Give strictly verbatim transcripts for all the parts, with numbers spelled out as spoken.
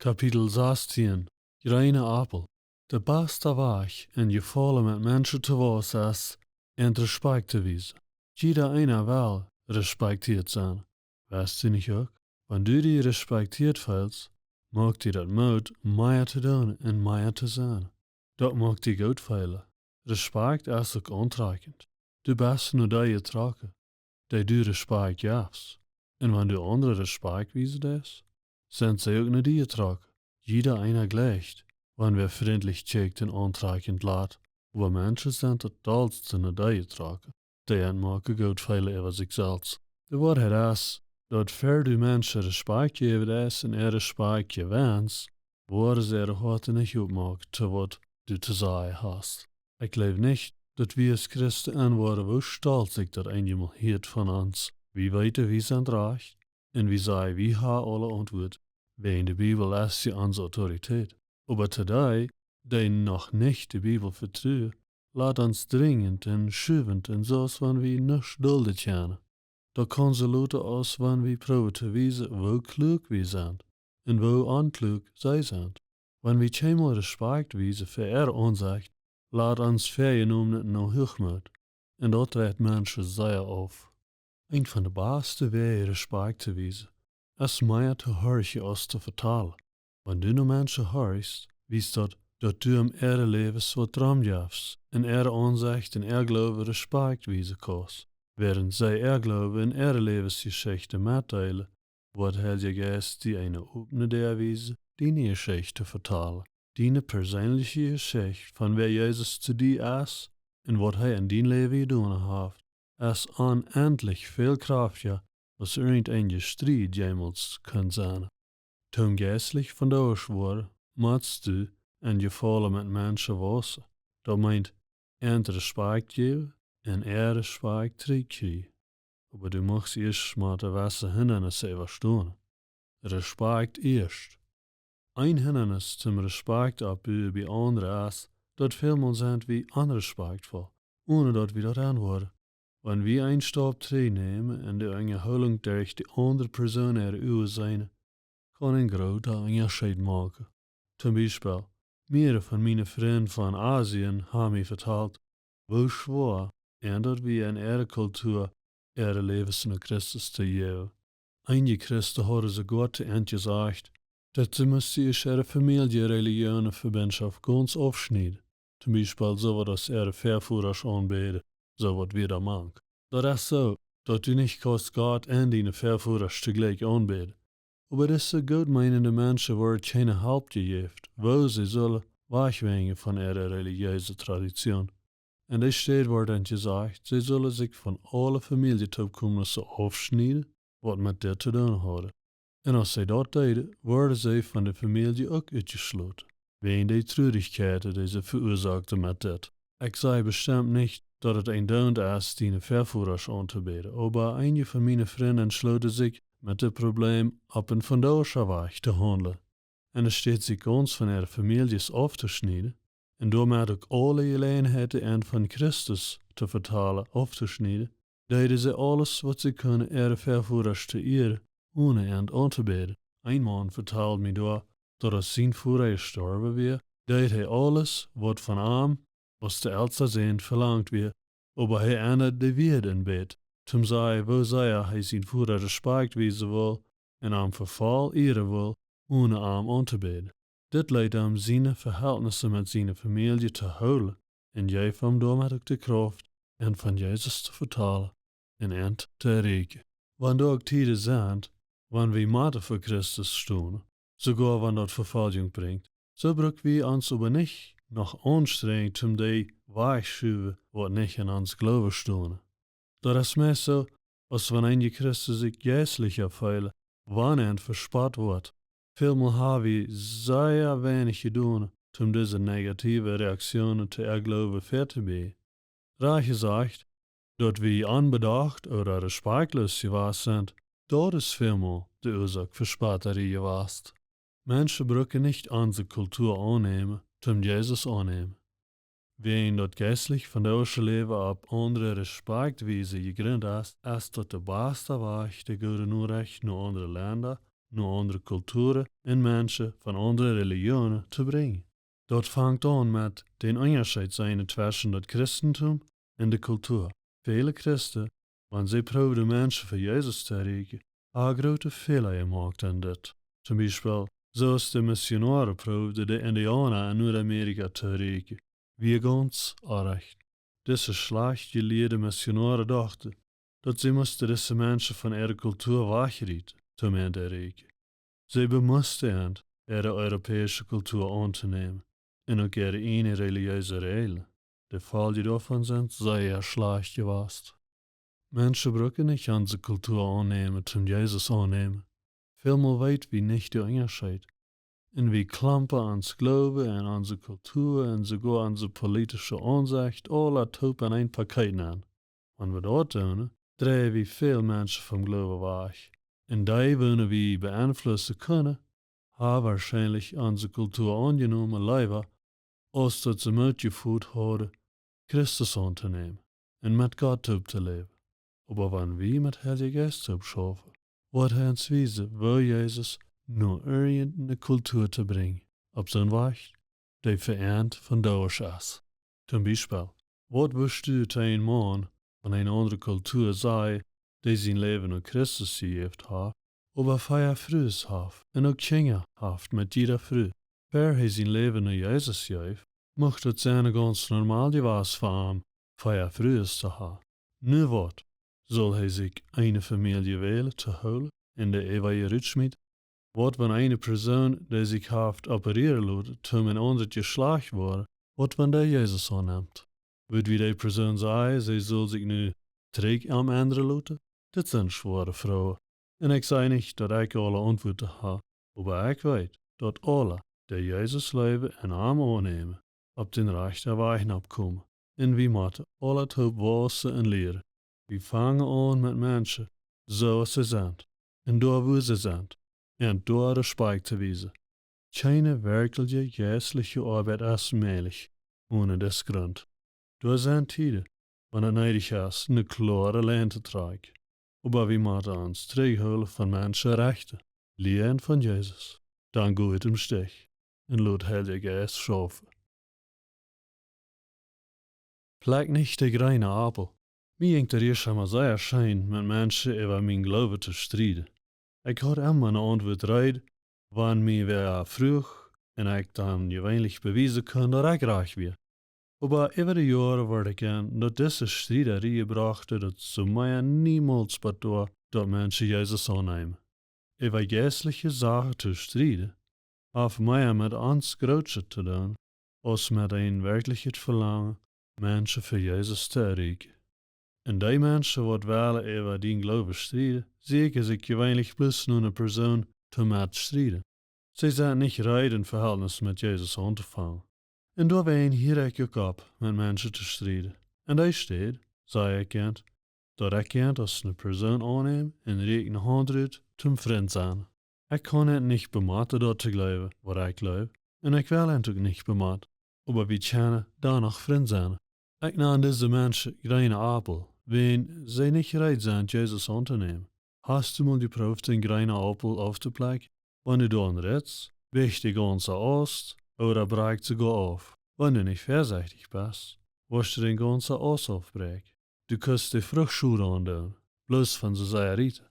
Kapitel sastien. Jreene Aupel. De baste Wajch, en Jefaulen met Menschen to wausen, es, an Respakjt to wiesen. Jieda eena well respakjtieet sennen. Weetst du nich uk? Wan du die respakjtieet feelst, moakt die daut Moot, mea to doonen un mea to sennen. Daut moakt die goot feelen. Respakjt es uk auntrakjent. Du best no dee jetrocken, dee du Respakjt jefst. Un wan du aundre Respakjt wiesen deist, sent see uk no die jetrocken. Jieda eena jleicht, wan wäa frintlich kjikjt un auntrakjent lat, oba Menschen sent daut dollste no dee jetrocken, dee an moaken goot feelen äwa sikj selfst. De Woarheit es, daut wan du Menschen Respakjt jäwen deist un äa Respakjt jewenst, woaren see äare Hoaten nich opmoaken to waut du to sajen hast. Ekj jleew nich, daut wie aus Christen enwoaren, woo stolt sikj daut eenjemol hieet von ons. Wie weeten, wie sent rajcht, un wie sajen, wie haben aule Auntwuat. Wäajen de Bibel es see onse Autoritäet. Oba to dee, dee noch nich de Bibel vetruen, lat ons drinjent un schuwent un soo aus wan wie nuscht dulden kjennen. Daut kaun soo luten aus wan wie proowen to wiesen, woo kluak wie sent un woo onkluak see sent. Wan wie kjeenmol Respakjt wiesen fa äare Aunsecht, lat ons Vejnomen no Huachmoot, un daut rät Menschen sea auf. Eent von de baste Wäaj Respakjt to wiesen, es mea to horchen aus to vetalen. Wan du no Menschen horchst, wiest daut, daut du om äare Läwes waut Rum jefst un äare Aunsecht un äa Gloowen Respakjt wiesen kaust, wäarent see äa Gloowen un äare Läwesjeschicht metdeelen, woat de Heilje Jeist die eene opne Däa wiesen, diene Jeschicht to vetalen. Diene perseenelje Jeschicht von wäa Jesus to die es un waut hee en dien Läwen jedonen haft, es onendlich väl krauftja aus irjent een Jestried jemols kunn sennen. Toom jeistlich vondoag woaren, motst du en Jefaulen met Menschen wausen. Daut meent, an Respakjt jäwen un äa Respakjt trigjkjrieen. Oba du motst ieescht mol de wesse Hindanisse äwastonen. Respakjt ieescht. Een Hindanis toom Respakjt oppbuen bie aundre es, daut välmol sent wie onrespektvoll, onen daut wie daut enwoaren. Wan wie een Staup trigjnämen un de Unjahoolunk derch de aundre Persoon äare Uagen seenen, kaun een groota Unjascheet moaken. Toom Biespel, mearere von miene Frind von Asien haben mie vetalt, woo schwoa daut wia en äare Kultua, äare Läwes no Christus to jäwen. Eenje Christen hauden soogoa to an jesajcht, daut see musten äare Famielje-Relijoon un Vebinjschoft gaunz aufschnieden. Toom Biespel soo waut aus äare Väavodasch aunbäden, soo waut wia doa mank. Daut es soo, daut du nich kaust Gott un diene Väavodasch toojlikj aunbäden. Oba dise gootmeenende Menschen woat kjeene Help jejäft, woo see sullen wajchwenjen von äare relijeese Tradition. En dee Städ woat an jesajcht, see sullen sikj von aule Famieljetookomnissen aufschnieden, waut met dit to doonen hauden. Un aus see daut deeden, worden see von de Famielje uk utjeschloten, wäajen de Trurichkjeit, dee see veuasoakten met dit. Ekj saj bestemt nich, daut et een Doont es, diene Väavodasch auntobäden, oba eenje von miene Frind entschlooten sikj, met dit Probleem opp een vondoagschen Wajch to haundlen. En enne Städ sikj gaunz von äare Famieljes auftoschnieden, un doamet uk aule Jeläajenheiten an von Christus to vetalen auftoschnieden, deeden see aules waut see kunnen äare Väavodasch to ieren, onen an auntobäden. Een Maun vetald mie doa, daut aus sien Voda jestorwen wia, deed hee aules waut von am aus de elsta Sän velangt wia, oba hee endad de Wieed een bät, toom sajen woo sea hee sien Voda Respakjt wiesen wull un am vefal ieren wull, onen am auntobäden. Dit leet am siene Veheltnisse met siene Famielje to hoolen un jeef am doamet uk de Krauft, an von Jesus to vetalen un an to erreichen. Wan doa uk Tieden sent, wan wie motten fa Christus stonen, soogoa wan daut Vefoljunk brinjt, soo bruck wie ons oba nich noch aunstrenjen toom dee wajchschuwen waut nich en ons Gloowen stonen. Daut es meist soo, aus wan eenje Christen sikj jeistlicha feelen, wan an vespott woat. Välmol ha wie sea weinich jedonen toom dise negative Reaktionen to äa Gloowen väatobieejen. Rajcht jesajcht, daut wie onbedocht ooda respakjtloos jewast sent, daut es välmol de Uasoak fa Spottarie jewast. Menschen brucken nich onse Kultua aunnämen toom Jesus aunnämen. Wäajen daut jeistlich vondoagsche Läwen opp aundre Respakjtwiesen jegrunt es, es daut de baste Wajch, de goode Norecht no aundre Lenda, no aundre Kulturen un Menschen von aundre Relijionen to brinjen. Daut fangt aun met dän Unjascheet seenen tweschen daut Christentum un de Kultua. Väle Christen, wan see proowden Menschen fa Jesus to erreichen, haben groote Fäla jemoakt en dit. Toom Biespel, soo aus de Missionoaren proowden de Indiauna en Nuadamerika to erreichen, wia gaunz orecht. Dise schlajcht jelieede Missionoaren dochten, daut see musten dise Menschen von äare Kultua wajchrieten, toom an to erreichen. See bemusten an, äare europäische Kultua auntonämen un uk äare ieejne relijieese Räajlen. De Foljen doavon sent sea schlajcht jewast. Menschen brucken nich onse Kultua aunnämen, toom Jesus aunnämen. Välmol weet wie nich dän Unjascheet. Un wie klampen ons Gloowen un onse Kultua un soogoa onse politische Aunsecht aula toop en een Paket aun. Wan wie daut doonen, dreien wie väl Menschen vom Gloowen wajch. Un dee, woone wie beeinflussen kjennen, haben woarschienlich onse Kultua aunjenomen leewa, aus daut see Moot jefont hauden, Christus auntonämen un met Gott toop to läwen. Oba wan wie met Heiljen Jeist toop schaufen, woat hee ons wiesen, woo Jesus no irjent eene Kultua to brinjen, opp soon Wajch, dee fa an von Doasch es. Toom Biespel, waut wurscht du to een Maun von eene aundre Kultua sajen, dee sien Läwen aun Christus jejäft haft, oba vea Frues haft un uk Kjinja haft met jieda Fru? Ea hee sien Läwen no Jesus jeef, mucht daut sennen gaunz normal jewast fa am, vea Frues to haben. Nu waut? Saul hee sikj eene Famielje wälen to hoolen un de eewje rutschmieten? Waut wan eene Persoon, dee sikj haft operieren loten, toom een aundret Jeschlajcht woaren, waut wan dee Jesus aunnemt? Wudd wie dee Persoon sajen, see saul sikj nu trigj aum endren loten? Dit sent schwoare Froagen. Un ekj saj nich, daut ekj aule Auntwuaten hab, oba ekj weet, daut aule, dee Jesus leewen un am aunnämen, opp dän rajchten Wajch nopp komen. Un wie motten aule toop waussen un lieren. Wie fangen aun met Menschen, soo aus see sent, un doa, wua see sent, un doa Respekt to wiesen. Kjeene werkjliche jeistliche Oabeit es mäajlich onen disen Grunt. Doa sent Tieden, wan et needich es, eene kloare Lien to trakjen. Oba wie motten ons trigjhoolen von Menschen rechten, lieren von Jesus, dan go ut däm Stich un lot Heilja Jeist schaufen. Plekj nich de jreene Aupel. Mie jinkj daut ieescht emol sea scheen, met Menschen äwa mienen Gloowen to strieden. Ekj haud emma eene Auntwuat reed, wan mie wäa fruach, un ekj dan jeweenlich bewiesen kunn, daut ekj rajcht wia. Oba äwa de Joaren wort ekj en, daut dise Striederie brocht, daut see mie niemols bat doa, daut Menschen Jesus aunneemen. Äwa jeistliche Sachen to strieden, haft mea met ons Grootschet to doonen, aus met een werkjlichet Velangen, Menschen fa Jesus to erreichen. Un dee Menschen, waut wellen äwa dän Gloowen strieden, sieekjen sikj jeweenlich bloos no eene Persoon toom met strieden. See sent nich reed, een Vehältnis met Jesus auntofangen. Un doawäajen hia ekj uk opp, met Menschen to strieden. Un dee Städ, saj ekj an, daut ekj an aus eene Persoon aunnäm un rieekj ne Haunt rut toom Frint sennen. Ekj kaun an nich bemotten, daut to jleewen, waut ekj jleew, un ekj well an uk nich bemotten, oba wie kjennen dan noch Frint sennen. Ekj nan dise Menschen jreene Aupel, wiels see nich reed sent, Jesus auntonämen. Hast du mol jeprooft, een jreenen Aupel auftoplekjen? Wan du doaraun ritst, wajcht de gaunze Aust, ooda brakjt soogoa auf. Wan du nich väasechtich best, woascht du dän gaunzen Aust aufbräakjen. Du kaust de Frucht Schoden aundoonen, bloos von soo sea rieten.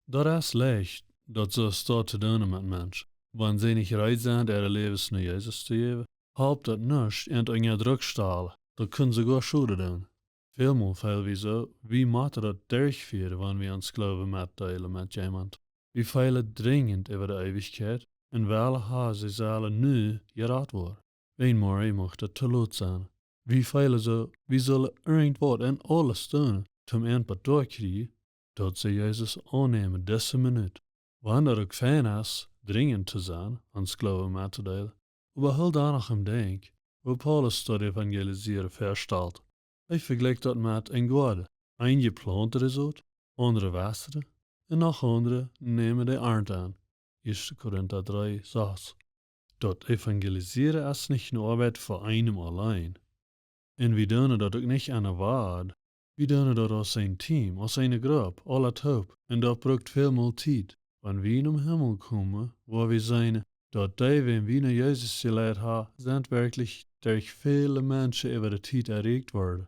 Daut es leicht, daut soo es daut to doonen met Menschen. Wan see nich reed sent, äare Läwes no Jesus to jäwen, halpt daut nuscht, an unja Druck stalen, daut kaun soogoa Schoden doonen. Välmol feel wie soo, wie motten daut derchfieren, wan wie ons Gloowen metdeelen met jemaunt. Wie feelen drinjent äwa de Eewichkjeit un wellen haben, see sellen nu jerat woaren. Wan morjen mucht daut too lot sennen. Wie feelen soo, wie sellen irjentwaut un aules doonen, toom an bat doa kjrieen, daut see Jesus aunnämen dise Minut. Wan daut uk fein es, drinjent to sennen, ons Gloowen mettodeelen, oba hool dan noch em Denkj, woo Paulus daut Evangelisieren väastalt. Hee vejlikjt daut met een Goaden. Eenje plaunten de Sot, aundre wotren, un noch aundre nämen de Arnt aun. Ieeschte Korinta dree, sas. Daut Evangelisieren es nich ne Oabeit fa eenem auleen. Un wie doonen daut uk nich aun de Wieed. Wie doonen daut aus een Team, aus eene Grupp, aula toop. Un daut brukt välmol Tiet, Wan wie nom Himmel komen, woa wie seenen, daut dee, wäm wie no Jesus jeleit haben, sent werkjlich derch väle Menschen äwa de Tiet erreicht worden.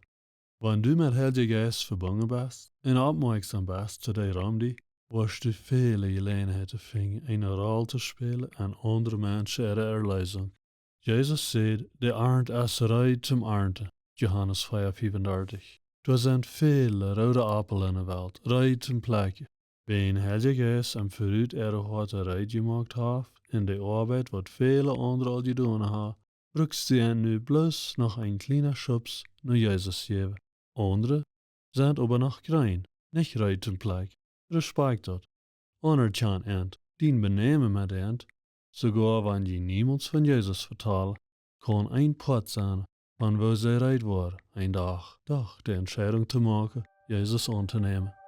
Wan du met Heilja Jeist vebungen best un oppmoakjsom best to dee rom die, woascht du väle Jeläajenheiten finjen, eene Rol to spälen en aundre Menschen äare Erleesunk. Jesus säd: "De Arnt es reed toom arnten." Johanes vea fiewundartich. Doa sent väle roode Aupels enne Welt, reed toom plekjen. Wan Heilja Jeist an verut äare Hoaten reed jemoakt haft, un de Oabeit, waut väle aundre aul jedonen haben, brukt see an nu bloos noch een kjlienen Schubs no Jesus jäwen. Aundre sent oba noch jreen, nich reed toom plekjen. Respakjt daut. Aunerkjan an, dien Benämen met an, soogoa wan jie niemols von Jesus vetalen, kaun een Poat sennen von woo see reed woaren, een Dach, doch de Entscheidunk to moaken, Jesus auntonämen.